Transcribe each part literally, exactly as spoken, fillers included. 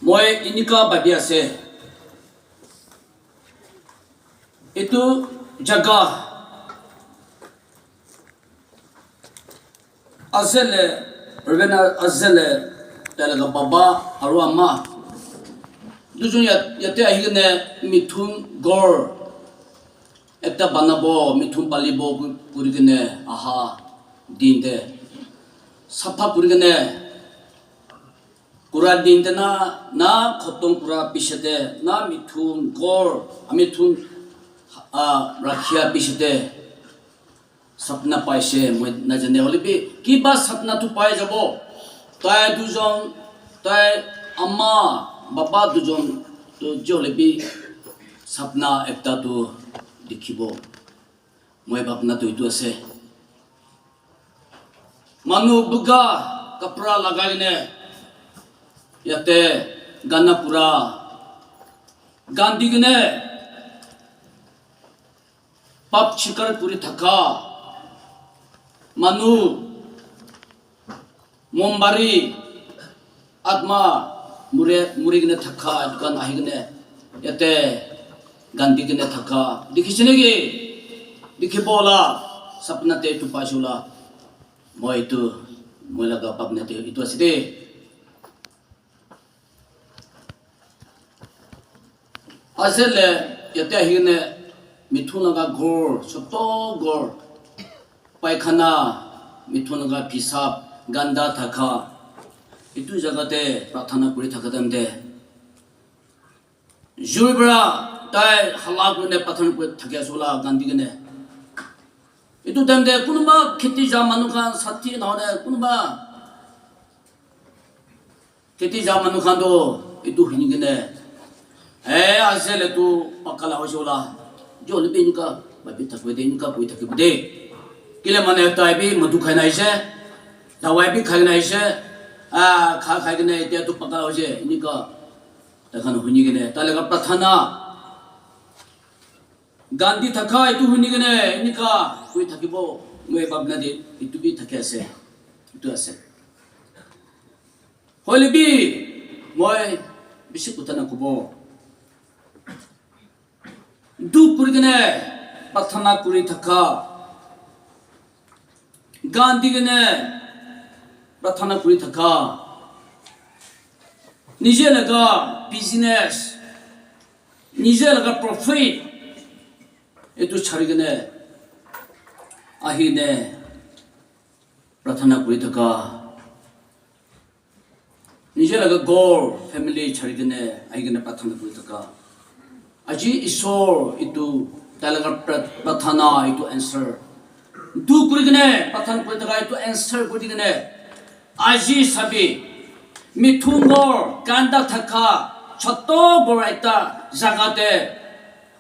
Moi enika bhabi ase, etu jaga ase le, Reverend ase le, tai laga baba aru ama duijon ya-, yate ahi kene mithun ghor ekta banabo, mithun palibo ku-, kuri kene aha din te, sapha kuri kene kura din te na, na khotom kura piche te, na mithun ghor, mithun, ah, rakhia piche te, sapna paise, moi najane hoile bi kiba sapna tu pai jabo. Tai dujon, tai ama, baba dujon tu je hoile bi sapna ekta tu dikhibo. Moi bhabna tu etu ase. Manu buga kapra lagai kene yate gana pura gan di kene pap shikar kuri thaka manu Mombari, atma muri, muri kene thaka, etu khan ahi kene yate gan di kene thaka. Dikhi se naki? Dikhi bola, sapna te etu paise bola. Moi etu, moi laga bhabna te etu ase de. Ase le, yate ahi kene mithun laga ghor, choto ghor, paikhana, mithun laga pisap, ganda thaka, etu jaga te prarthana kuri thaka time te, juri para tai hala kuri kene prarthana kuri thaki ase bola, gan di kene. Etu time te kunuba kheti ja manu khan sathi na hoile kunuba Kheti ja manu khan toh etu huni kene, "Eh, ase le tu pakka la hoise wala. Jo le bi enika bhabi thakbo de, enika koi thakbo de." Kile mane tai bi madhu khai na aise, dawai bi khai na aise, ah, kha khai kene etia tu pakka la hoise, enika tai khan huni kene, tai laga prarthana, gan di thaka etu huni kene, enika koi thakibo, moi bhabna de, etu bi thaki ase, etu ase. Hoile bi moi bishi kotha nakobo. Dukh kuri kene prarthana kuri thaka, gan di kene prarthana kuri thaka, nije laga business, nije laga profit, etu chari kene ahi ne prarthana kuri thaka, nije laga ghor, family chari kene ahi kene prarthana kuri thaka. Aji Isor etu tai laga pra-, prarthana etu answer. Dukh kuri kene prarthana kuri thaka etu answer kuri kene. Aji sabi, mithun ghor, ganda thaka, choto ghor ekta jaga te,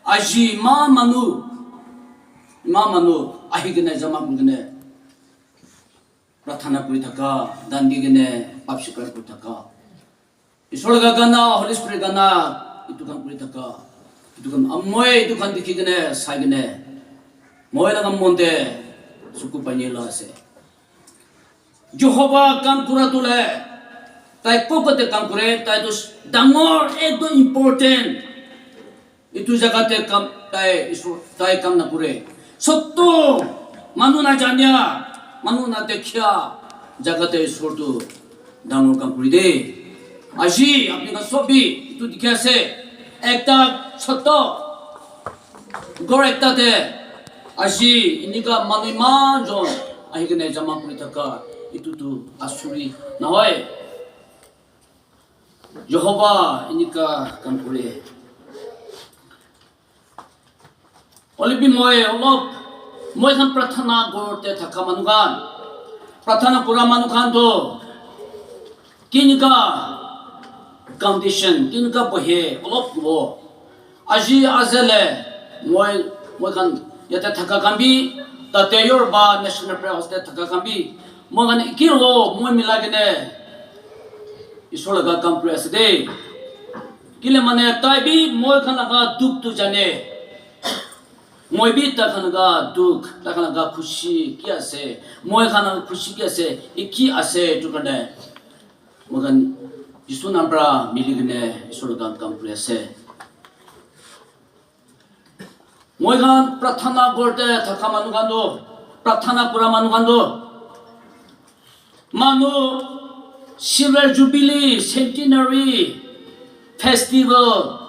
aji eman manu, eman manu ahi kene jama kuri kene prarthana kuri thaka, gan di kene pap shikar kuri thaka. Isor laga gana, Holy Spirit gana, etu khan kuri thaka. Etu khan, ah, moi etu khan dikhi kene, sai kene, moi laga mon te suku pani la ase. Jehovah kam kura tu le, tai kokote kam kure, tai tu dangor, ekdom important. Etu jaga te kam, tai Isor, tai kam nakure. Sotto, manu na jania, manu na dekhia jaga te Isor tu dangor kam kuri de. Aji apni khan sob bi etu dikhi ase, ekta sotto ghor ekta te aji enika manu eman jon ahi kene jama kuri thaka, etu tu asuri nohoi. Jehovah enika kam kure. Hoile bi moi olop, moi khan prarthana ghor te thaka manu khan, prarthana kura manu khan toh kinika condition, kinika bohe, olop kubo. Aji azele moi, moi khan yate thaka khan bi, tate Yoruba National Prayer House te thaka khan bi, moi khan eki hobo, moi mila kene Isor laga kam kuri ase de. Kile mane tai bi moi khan laga dukh tu jane. Moi bi tai khan laga dukh, tai khan laga khushi ki ase, moi khan laga khushi ki ase, eki ase, etu karne moi khan Jisu nam pra mili kene Isor laga kam kuri ase. Moi khan prathana ghor te thaka manu khan toh, prathana kura manu khan toh, manu silver jubilee, centenary, festival,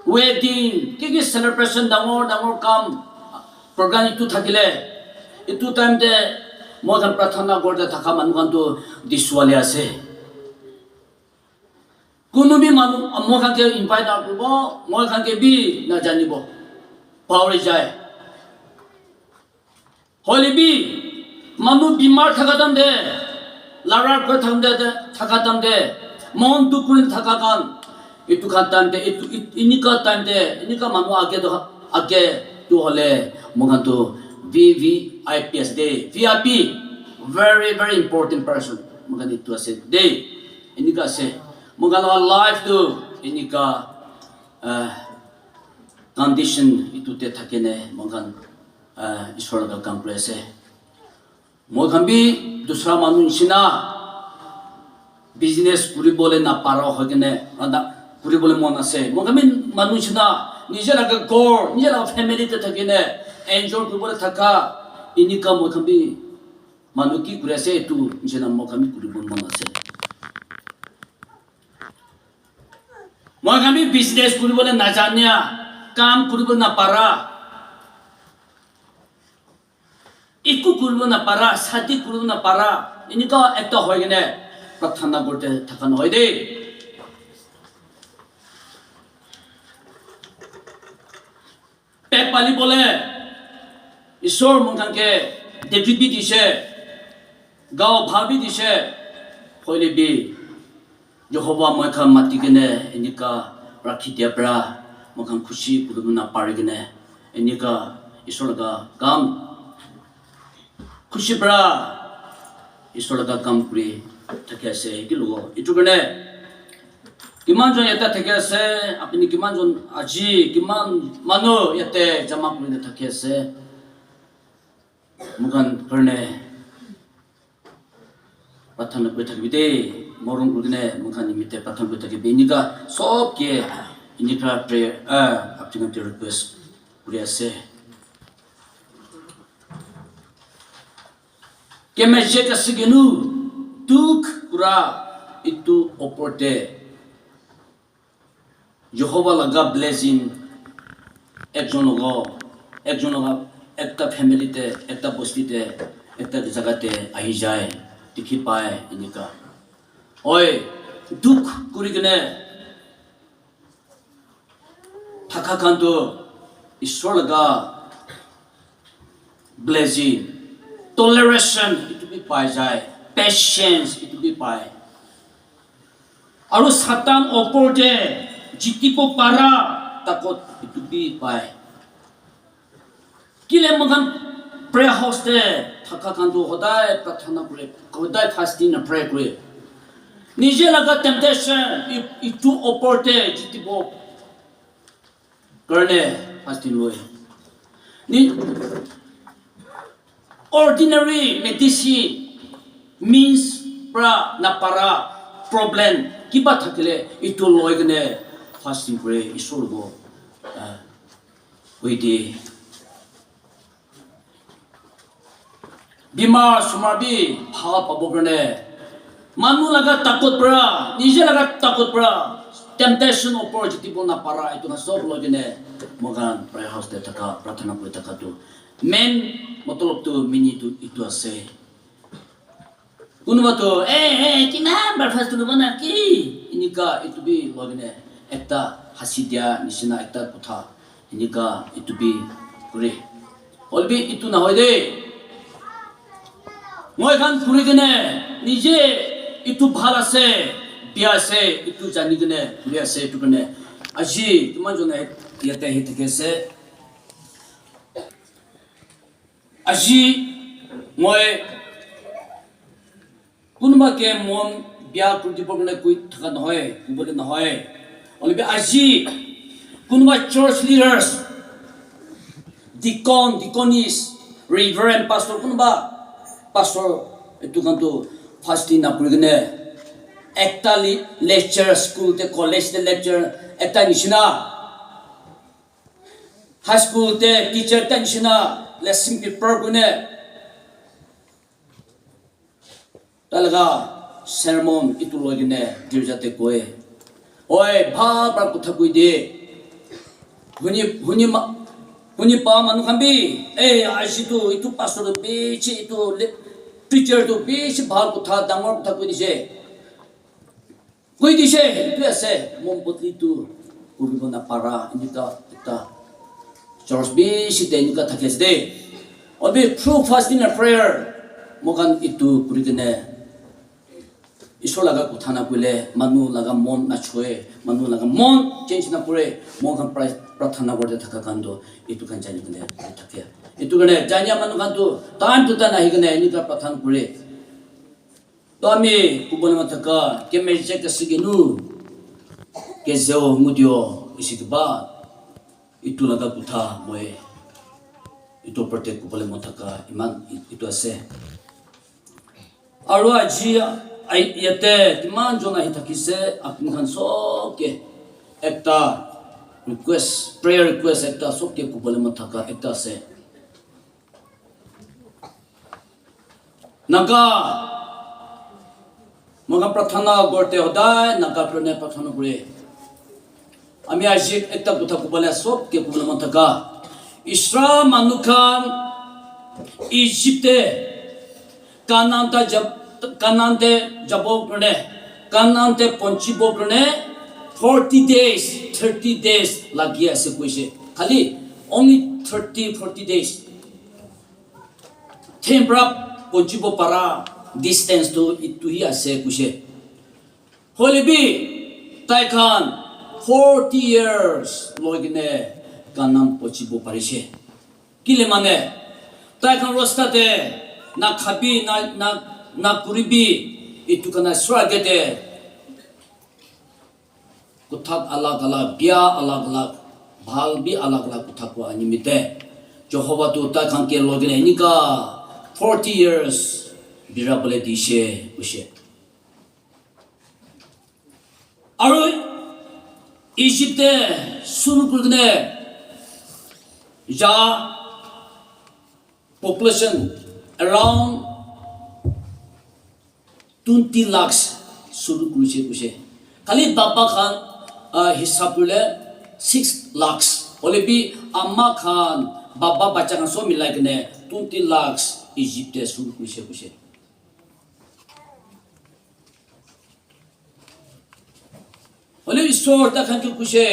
wedding, ki ki celebration dangor dangor kam program itu thakile, itu time te moi khan prathana ghor te thaka manu khan toh diswale ase. Kunu bi manu moi khan ke invite na kuribo, moi khan ke bi na janibo. Pahori jai. Hoile bi manu bimar thaka time te, lara koi time te, thaka time te, mon dukh kuri thaka khan, itu khan time te, itu, it-, inika time te, inika manu age to, age to hole, moi khan to V V I P ase de, V I P, very, very important person. Moi khan itu ase de, inika ase. Moi khan laga life tu inika, ah, condition itu te thake ne, moi khan, ah, Isor laga kam kuri ase. Moi khan bi dusra manu nishina business kuribole na para hoi kene, ah, na, kuribole mon ase. Moi khan bi manu nishina, nije laga ghor, nije laga family te thaki ne enjoy kuribole thaka, inika moi khan bi manu ki kuri ase, itu nishina moi khan bi kuribole mon ase. Moi khan bi business kuribole najania, kam kuribole napara, eku kuribole napara, sadi kuribole napara, enika ekta hoi kene prathana korte thaka nohoi de. Pek pali bole, Isor moi khan ke David bi dise, gao bha bi dise, hoile bi Jehovah moi khan mati kene enika rakhi dia pra moi khan khushi kuribo na pari kene enika Isor laga kam khushi pra Isor laga kam kuri thaki ase ki logo. Itu karne kiman jon yate thaki ase, apni kiman jon aji, kiman manu yate jama kuri na thaki ase, moi khan karne prathana kuri thakibi de, morom kuri kene moi khan nimite prathana kuri thakibi. Enika sob ke enika prayer, ah, apni khan ke request kuri ase. Kemejek ase kenu dukh pura itu opor te Jehovah laga blessing ekjon logo, ekjon logo, ekta family te, ekta bosti te, ekta jaga te ahi jai, dikhi pai enika. Oi, dukh kuri kene thaka khan toh Isor laga blessing, toleration itu bi pai jai, patience itu bi pai. Aru Satan opor te jitibo para takot itu bi pai. Kile moi khan prayer house te thaka khan tu hodai prathana kure, hodai fasting na pray kure. Nije laga temptation i-, itu opor te jitibo karne fasting loi. Ni ordinary medicine means pra napara problem kiba thakile itu loi kene fasting kure Isor bo, ah, Hoite bimar sumar bi bhal pabo karne manu laga takot para, nije laga takot para temptation opor jitibo na para etu khan sob loi kene moi khan prayer house te thaka prathana kuri thaka tu main matlab tu meaning tu etu ase. Kunuba tu, "Eh, eh, kiman breakfast tu loba na ki?" Enika etu bi loi kene ekta hasi dia nishina ekta kotha enika etu bi kure. Hoilebi etu nahoi de. Moi khan kuri kene nije etu bhal ase, bia ase, etu jani kene kuri ase, etu karne aji kiman jone yate ahi thaki ase. Aji moi kunuba ke mon bia kuri dibo karne koi thaka nohoi, kobole nohoi. Hoilebi aji kunuba church leaders, deacon, deaconess, reverend pastor, kunuba pastor etu khan tu fasting na kuri kene Ekta li-, lecture, school te, college te lecture ekta nishina, high school te teacher ekta nishina, lesson prepare kune, tai laga sermon itu loi kene girja te koi, "Oi, bhal para kotha koi de, huni, huni ma, huni pa manu khan bi, eh, aji tu itu pastor tu bishi, itu le-, preacher tu bishi bhal kotha, dangor kotha koi dise." Koi dise, etu ase, mon bodli tu kuribo napara, enika ekta church bishi te enika thaki ase de. Only through fasting and prayer, moikhan etu kuri kene, Ishwar laga kotha na koile, manu laga mon na choe, manu laga mon change na kore, moikhan pra-, prarthana korte thaka khan tu, etu khan jani kene thake. Etu karne jania manu khan tu, time to time ahi kene enika prarthana kore. To ami kubole mon thaka, ke me reject ase ke nu, ke zeo ngudio isi ke ba, itu laga kutha moi, itu protect kubole mon thaka, iman itu ase. Aru aji ai-, yate kiman jon ahi thakise, apni khan sob ke ekta request, prayer request ekta sob ke kubole mon thaka ekta ase. Naga, moikhan prarthana korte hodai Naga karne prarthana kore. Ami aji ekta kotha kobole sob ke kobole mon thaka. Israel manu khan Egypt te Canaan ta jab, Canaan te jabo karne, Canaan te ponchibo karne forty days, thirty days lagi ase koise. Khali only thirty, forty days. Then pra ponchibo para distance tu itu hi ase koise. Hoile bi tai khan forty years loi kene Canaan ponchibo parise. Kile mane tai khan rasta te na khabi, na, na, na kuribi, itu kana sura gete Kotha alag alag, bia alag alag, bhal bi alag alag kotha koa nimite Jehovah tu tai khan ke loi kene enika forty years bira bole dishe koishe. Aru Egypt te shuru kuri kene ja population around twenty lakhs shuru kurise koise. Khali baba khan, ah, hisab kurile six lakhs. Hoile bi ama khan, baba, bacha khan sob milai kene twenty lakhs Egypt te shuru kurise koise. Hoile Isor tai khan ke koise,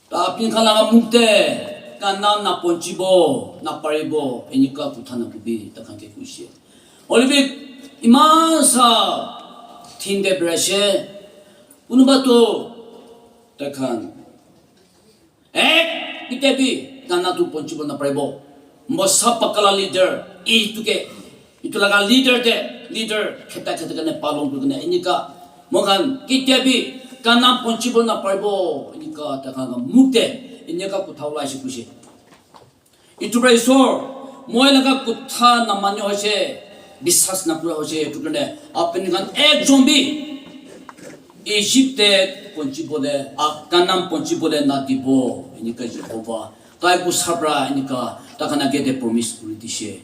"Ta apni khan laga mukh te Canaan na ponchibo, na paribo, enika kotha na kobi," tai khan ke koise. Hoile bi iman sa thin te beraise, kunuba tu tai khan ek, ketia bi Canaan tu ponchibo naparibo. Mosa pakala leader, itu ke, itu laga leader te, leader kheta kheta kene palon kuri kene enika, moikhan ketia bi Canaan ponchibo naparibo, enika tai khan laga mukh te enika kotha ulai ase koise. Itu para Isor, moi laga kotha namani hoise, biswas nakura hoise, itu karne apni khan ekjon bi Egypt te ponchibole, ah, Canaan ponchibole nadibo, enika Jehovah tai ku sabra enika tai khan age te promise kuri dishe.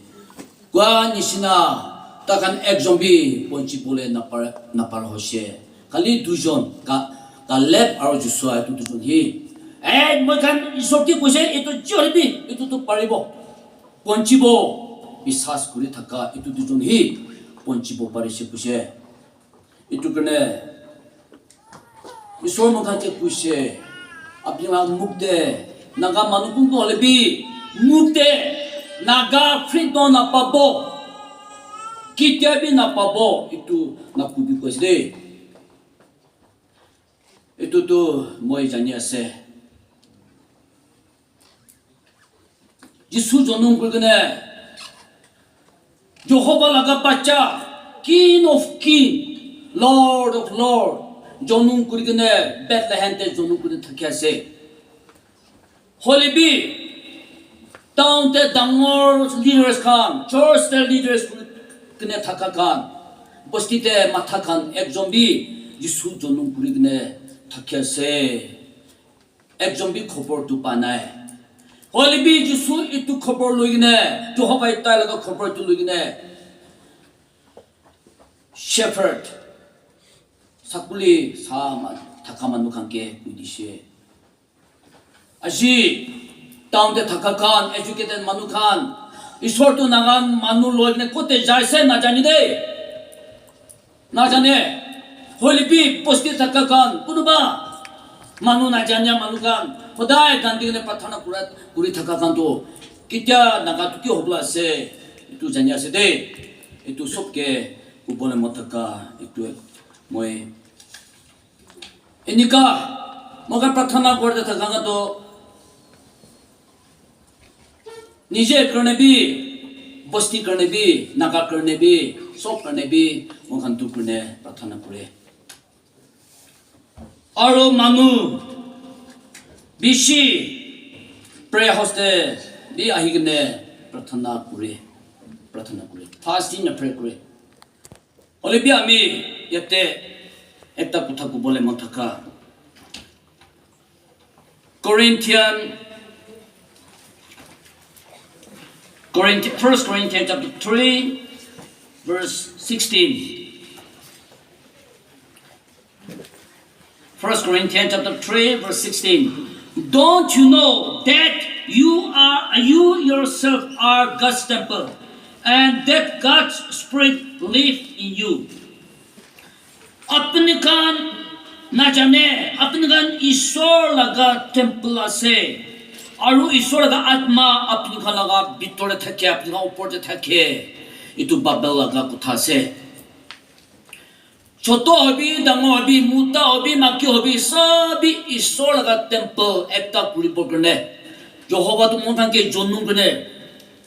Koa nishina tai khan ekjon bi ponchibole napar, napar hoise. Khali duijon, Ka-, Caleb aru Joshua, itu duijon hi, "Eh, moi khan Isor ke koise, itu ji hoile bi, itu tu paribo. Ponchibo, biswas kuri thaka, itu duijon hi ponchibo parise," koise. Itu karne Isor moikhan ke koise, apni laga mukh te, Naga manu kunba hoile bi, mukh te Naga freedom napabo, ketia bi napabo, itu nakobi koise de. Itu tu moi jani ase. Jisu jonom kuri kene, Jehovah laga bacha, King of King, Lord of Lord, jonom kuri kene Bethlehem te jonom kuri thaki ase. Hoile bi, town te dangor leaders khan, church te leaders kuri kene thaka khan, Bosti te matha khan ekjon bi Jisu jonom kuri kene thaki ase. Ekjon bi khobor tu pa nai. Hoile bi Jisu itu khobor loi kene, Jehovah tai laga khobor tu loi kene, shepherd, sakuli sa ma-, thaka manu khan ke koi dishe. Aji, town te thaka khan, educated manu khan, Isor tu nagan manu loi kene kote jaise najani de. Najane. Hoile bi bosti thaka khan, kunuba manu najania manu khan, hodai khan dikene prarthana kura, kuri thaka khan tu, ketia naga tu ki hobla ase, itu jani ase de. Itu sob ke ubole mo thaka, itu moi Enika, moga prarthana korte thaka to, nije karne bi, bosti karne bi, naga karne bi, sob karne bi, moga tu karne prarthana kore. Aro manu bishi prayer house te bi ahi kene prarthana kore, prarthana kore, fasting na pray kore. Hoile bi ami yate ekta kotha kobole mon thaka. Corinthian, Corinth, First Corinthians chapter three, verse sixteen. First Corinthians chapter three, verse sixteen. Don't you know that you are, you yourself are God's temple, and that God's Spirit live in you? Apni khan najane, apni khan Isor laga temple ase, aru Isor laga atma apni khan laga bitor te thake, apni khan upor te thake. Itu Bible laga kotha ase. Choto hobi, dangor hobi, mota hobi, maki hobi, sabi Isor laga temple ekta kuribo karne, Jehovah tu mon khan ke jonom karne,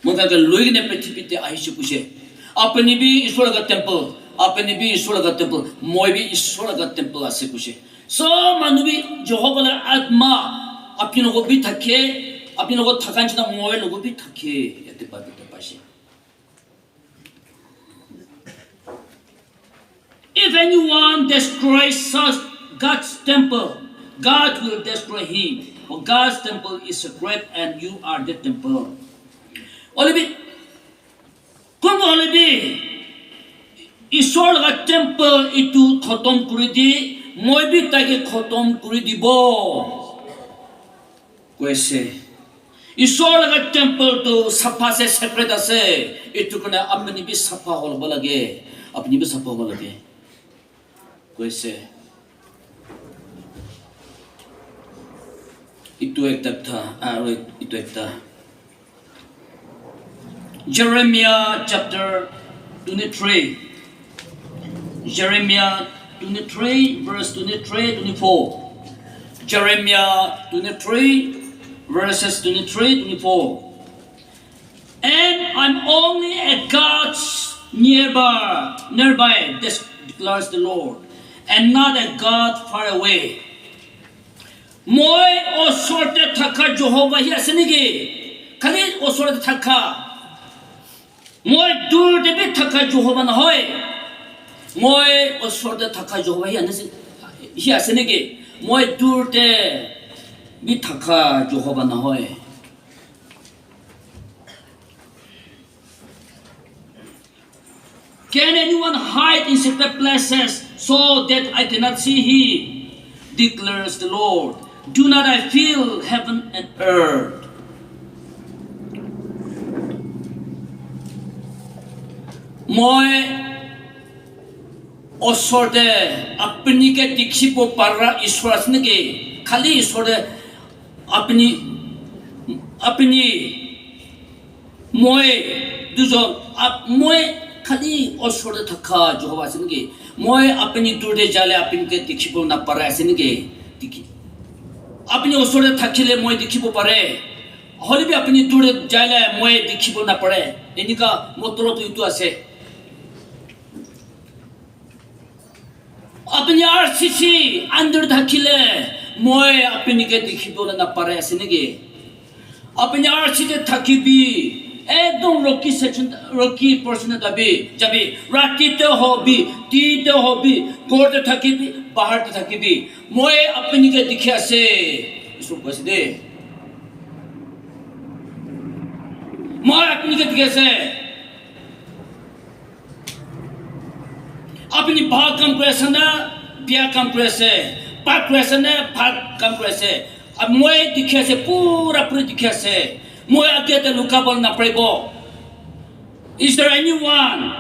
mon khan ke loi kene prithibi te ahise koise. Apni bi Isor laga temple, apni bi Isor laga temple, moi bi Isor laga temple ase koise. Sob manu bi Jehovah laga atma apni logot bi thake, apni logot thaka nishina moi logot bi thake, yate Bible te paise. If anyone destroys such God's temple, God will destroy him. For God's temple is sacred, and you are the temple. Hoile bi, kunba hoile bi, Isor laga temple itu khotom kuri di, moi bi taike khotom kuri dibo. Koise. Isor laga temple tu sapha ase, sacred ase. Itu karne apni bi sapha hobo lage. Apni bi sapha hobo lage. Koise. Itu ekta tha, aru itu ekta. Jeremiah chapter twenty-three. Jeremiah twenty-three, verse twenty-three, twenty-four. Jeremiah twenty-three, verses twenty-three, twenty-four. And I'm only a God nearby, nearby, declares the Lord, and not a God far away. Moi osor te thaka Jehovah hi ase niki? Khali osor te thaka. Moi dur te bi thaka Jehovah nohoi. Moi osor te thaka Jehovah hi ase, hi ase niki? Moi dur te bi thaka Jehovah nohoi. Can anyone hide in secret places so that I cannot see him? Declares the Lord. Do not I fill heaven and earth? Moi osor te apni ke dikhibo para Isor ase niki? Khali Isor te apni, apni, moi dujon, ap-, moi khali osor te thaka Jehovah ase niki? Moi apni dur te jale apni ke dikhibo na pare ase niki? Dikhi-, apni osor te thakile moi dikhibo pare. Hoile bi apni dur te jale moi dikhibo na pare. Enika matlab tu itu ase. Apni R C C under thakile moi apni ke dikhibole na pare ase niki? Apni R C C te thakibi, Ekdom rocky section, rocky portion te jabi, jabi. Rati te hobi, din te hobi, ghor te thakibi, bahar te thakibi. Moi apni ke dikhi ase. Isu koise de. Moi apni ke dikhi ase. Apni bhal kam kuri ase na, bia kam kuri ase, pap kuri ase na, bhal kam kuri ase. Ab moi dikhi ase, pura puri dikhi ase. Moi age te lukabole naparibo. Is there anyone?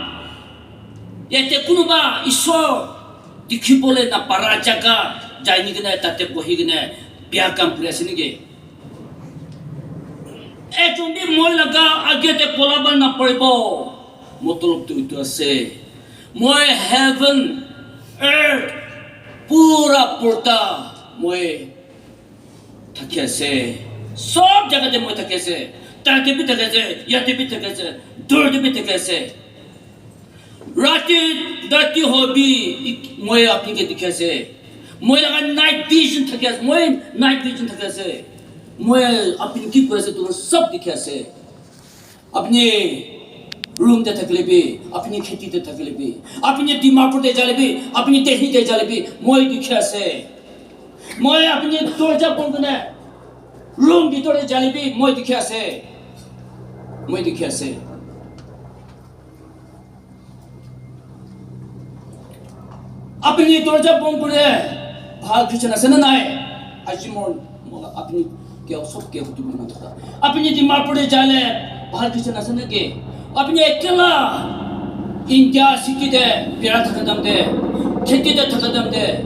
Yate kunuba Ishwar dikhibole napara jaga jai ni kena tate bohi kena bia kam kuri ase niki? Ekjon bi moi laga age te polaba naparibo. Matlab tu itu ase. Moi heaven, earth, pura purta moi thaki ase. Sob jaga te moi thaki ase. Tate bi thaki ase, yate bi thaki ase, dur te bi thaki ase. Rati, rati hobi, ik-, moi apni ke dikhi ase. Moi laga night vision thaki ase. Moi night vision thaki ase. Moi apni ki koi ase, tu sob dikhi ase. Apni room te thakile bi, apni kheti te thakile bi, apni Dimapur te jale bi, apni Delhi te jale bi, moi dikhi ase. Moi apni dorja bon kune room bitor te jale bi, moi dikhi ase. Moi dikhi ase. Apni dorja bon kure, bhal Christian ase na nai? Aji mon, mon apni ke sob ke hutu mon thaka. Apni Dimapur te jale, bhal Christian ase na ke? Apni ekela India city te bira thaka dam te, kheti te thaka dam te.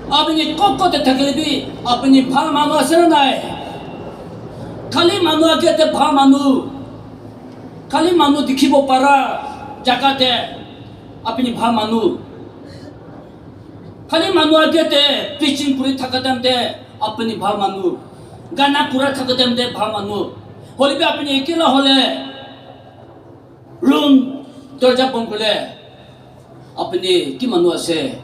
Apni koko te thakile bi, apni bhal manu ase na nai? Khali manu age te bhal manu, khali manu dikhibo para jaga te apni bhal manu, khali manu age te preaching kuri thaka time te apni bhal manu, gana kura thaka time te bhal manu, hoile bi apni ekela hole, room dorja bon kule, apni ki manu ase?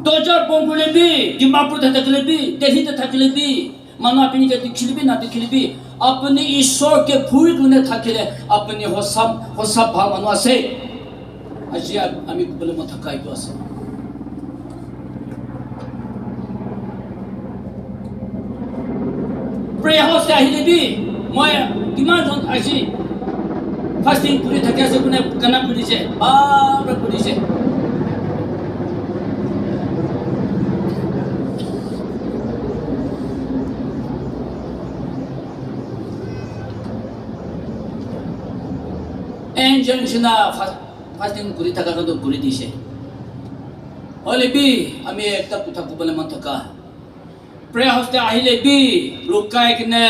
Dorja bon kule bi, Dimapur te thakile bi, Delhi te thakile bi, manu apni ke dikhile bi na dikhile bi, apni Ishwar ke bhul kune thakile, apni hosa, hosa bhal manu ase. Aji ami kobole mon thaka etu ase. Prayer house te ahile bi, moi kiman jon aji fasting kuri thaki ase, kune kana kuri se, bhal para kuri se. Angel nishina fa-, fasting kuri thaka khan toh kuri dise. Hoile bi ami ekta kotha kobole mon thaka. Prayer house te ahile bi lukai kene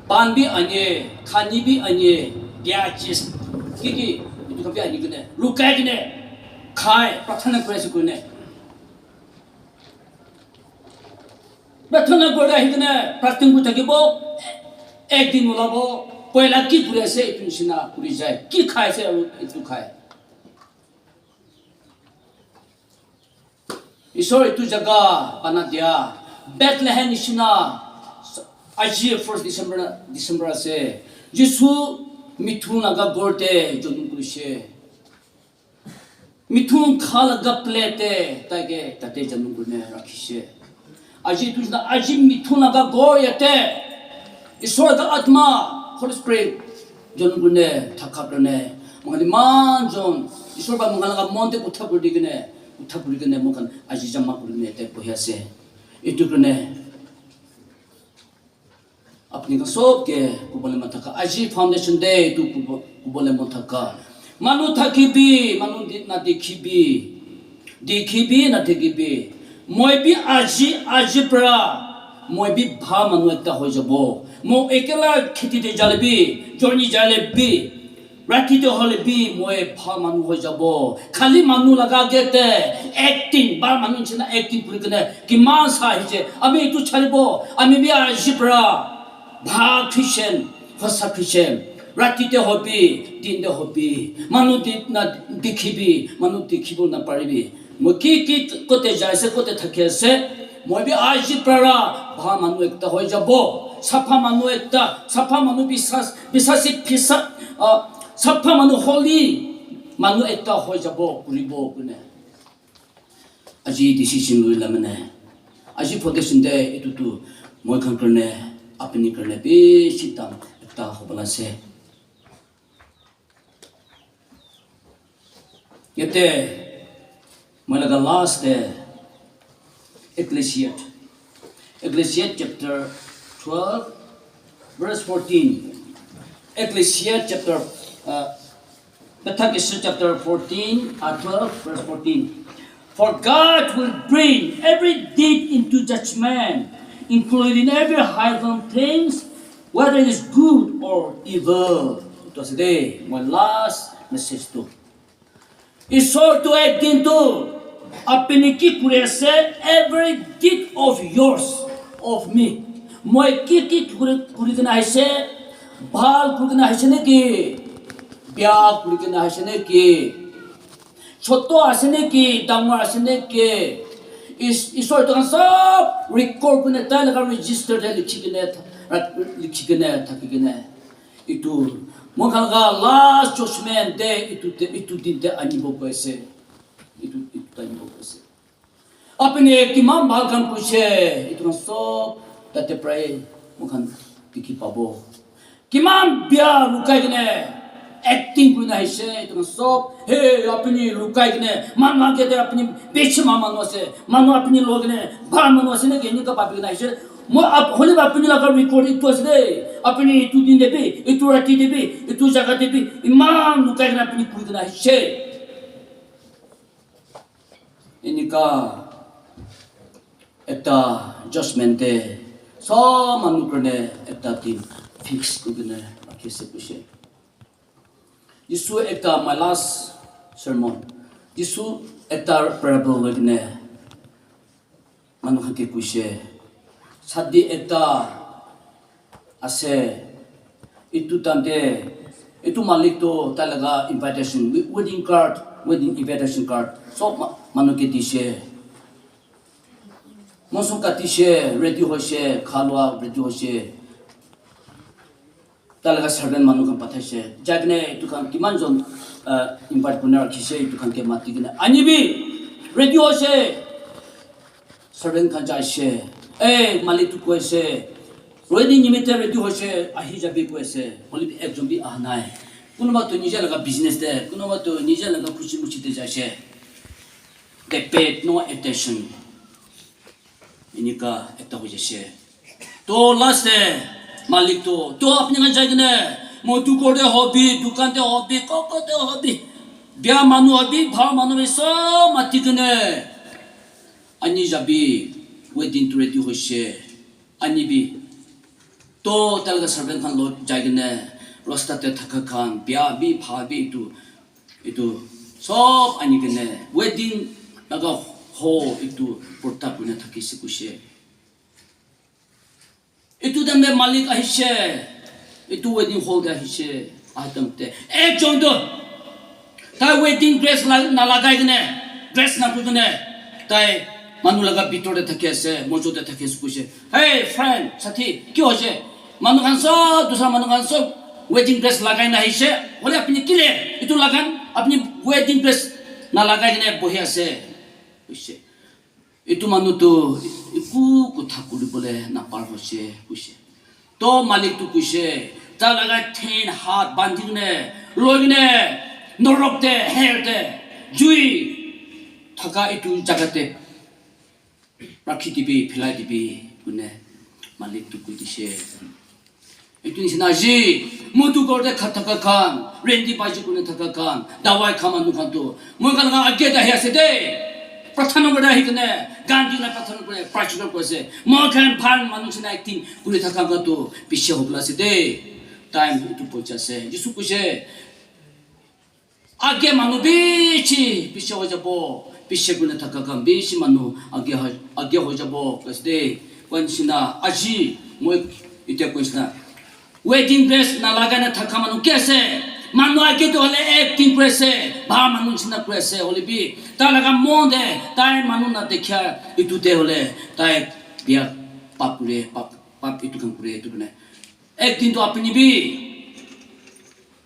pan bi anie, khani bi anie, bia chis, ki ki, etu khan bi ani kene, lukai kene, khai, prarthana kuri ase koi kene. Prarthana kuri ahi kene prarthana kuri thakibo, ekdin olabo, poila ki kuri ase, etu nishina kuri jai. Ki khai ase aru etu khai. Isor etu jaga bana dia, Bethlehem nishina, aji first December, December ase. Jisu mithun laga ghor te jonom kurise. Mithun kha laga plate te taike tate jonom kurine rakhishe. Aji etu nishina, aji mithun laga ghor yate Isor laga atma, Holy Spirit, jonom kurine thaka karone, moikhan iman jon, Isor para moikhan laga mon te kotha kuri di kene, kotha kuri kene moikhan aji jama kurine yate bohi ase. Etu karone, apni khan sob ke kobole mon thaka, aji foundation day etu kobo-, kobole mon thaka. Manu thakibi, manu di-, na dikhibi, dikhibi, na dikhibi. Moi bi aji, aji para, moi bi bhal manu ekta hoi jabo. Moi ekela kheti te jale bi, journey jale bi, rati te hole bi moi bhal manu hoi jabo. Khali manu laga age te acting, bhal manu nishina acting kuri kene kiman sa ahise. Ami etu charibo, ami bi aji para bhal Christian, hosa Christian. Rati te hobi, din te hobi, manu di-, na dikhibi, manu dikhibo na paribi. Moi ki ki kote jai ase, kote thaki ase, moi bi aji para bha manu ekta hoi jabo, sapha manu ekta, sapha manu bisas, bisasi phisa, ah, sapha manu holy manu ekta hoi jabo, kuribo kune. Aji decision lui la mane, aji foundation de itu tu moi khan karne, apni karne bishi dam ekta hobala ase. Yate moi laga last de Ecclesiastes, Ecclesiastes chapter twelve, verse fourteen. Ecclesiastes chapter, uh, Katekism chapter fourteen, uh, twelve, verse fourteen. For God will bring every deed into judgment, including every hidden things, whether it is good or evil. Itu ase de, my last message tu. Isor tu ekdin tu apni ki kuri ase, every deed of yours, of me. Moi ki ki kuri, kuri kena aise, bhal kuri kena aise neki, bya kuri kena aise neki, choto ase neki, dangor ase neki, is, Isor tu khan sob record kuri kena tai laga register te likhi kena tha-, likhi kena thaki kena. Itu, moi khan laga last judgment day itu te, itu din te anibo koi ase. Itu, itu te anibo koi ase. Apni kiman bhal kam koise, itu khan sob tate prai moi khan dikhi pabo. Kiman bia lukai kene acting kurina aise, itu khan sob, hey, apni lukai kene, man man ke te apni bechi ma manu ase, manu apni loi kene, bhal manu ase naki, enika bhabi kene aise. Moi ap-, hoile bi apni laga record itu ase de. Apni itu din te bi, itu rati te bi, itu jaga te bi, iman lukai kena apni kuri kena aise. Enika ekta judgment te sob manu karne ekta din fix kuri kena rakhi ase koise. Jisu ekta, my last sermon. Jisu ekta parable loi kene manu khan ke koise, sadi ekta ase, itu time te itu malik to tai laga invitation, we-, wedding card, wedding invitation card sob ma-, manu ke dise. Mosok katise, ready hoise, khalua ready hoise. Tai laga servant manu khan pathaise. Jai kene etu khan kiman jon, ah, invite kurina rakhise, etu khan ke mati kene anibi, ready hoise. Servant khan jaise. Eh, malik tu koise, ready nimite ready hoise, ahi jabi koise. Hoile bi ekjon bi aha nai. Kunuba tu nije laga business te, kunuba tu nije laga khushi mushi te jaise. They paid no attention. Enika ekta hoi jaise. To last te malik to, to apni khan jai kene, moi tu ghor te hobi, dukan te hobi, koko te hobi, bia manu hobi, bhal manu hobi, sob mati kene ani jabi, wedding tu ready hoise, anibi. To tai laga servant khan loi jai kene, rasta te thaka khan, bia bi, bhal bi, etu Etu sob ani kene wedding laga hall etu protect kurina thakise koise. Etu time te malik ahise, etu wedding hall te ahise, aha time te ekjon toh tai wedding dress la-, nalagai kene, dress nakuri kene tai manu laga bitor te thaki ase, mojo te thaki ase koise, "Hey friend, sathi, ki hoise?" Manu khan sob, dusra manu khan sob wedding dress lagai na ahise. Hoile apni kile etu lagan, apni wedding dress na lagai kena bohi ase, koise. Etu manu tu eku kotha kuribole napar hoise, koise. To malik tu koise, ta laga thin hath bandi kene, loi kene, norok te, hell te, jui thaka etu jaga te rakhi dibi, philai dibi, kune malik tu koi dise. Etu nisina ase, moi tu ghor te kha thaka khan, rendi baji kune thaka khan, dawai kha manu khan tu, moi khan laga age te ahi ase de. Prarthana kure ahi kene, gan di na prarthana kure, prarthana kure ase. Moi khan bhal manu sina acting kuri thaka khan tu, piche hobla ase de. Time etu poisa ase. Jisu koise, Age manu bishi piche hoi jabo, piche kuri na thaka khan bishi manu age hoi, age hoi jabo, koise de. Koi nisina, aji moi itya koi nisina, Wedding dress nalagai na thaka manu ke ase? Manu age tu hole acting kuri ase, bhal manu nishina kuri ase, hole bi tai laga mon de tai manu na dekha itu te hole tai bia pap kure, pap, pap itu khan kure itu kane. Ek din tu apni bi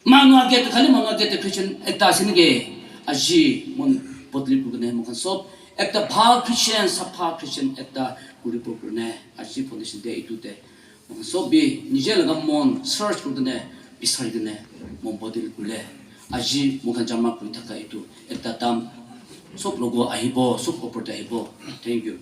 manu age tu khali manu age tu Christian ekta ase niki? Aji mon bodli kuri kene mon khan sob ekta bhal Christian, sapha Christian ekta kuri bo kuri ne aji foundation de itu te. Sob bi nije laga mon search kuri kene bisari kene mon bodil kurile aji moikhan jama kuri thaka itu ekta dam sob logo ahibo, sob opor te ahibo. Thank you.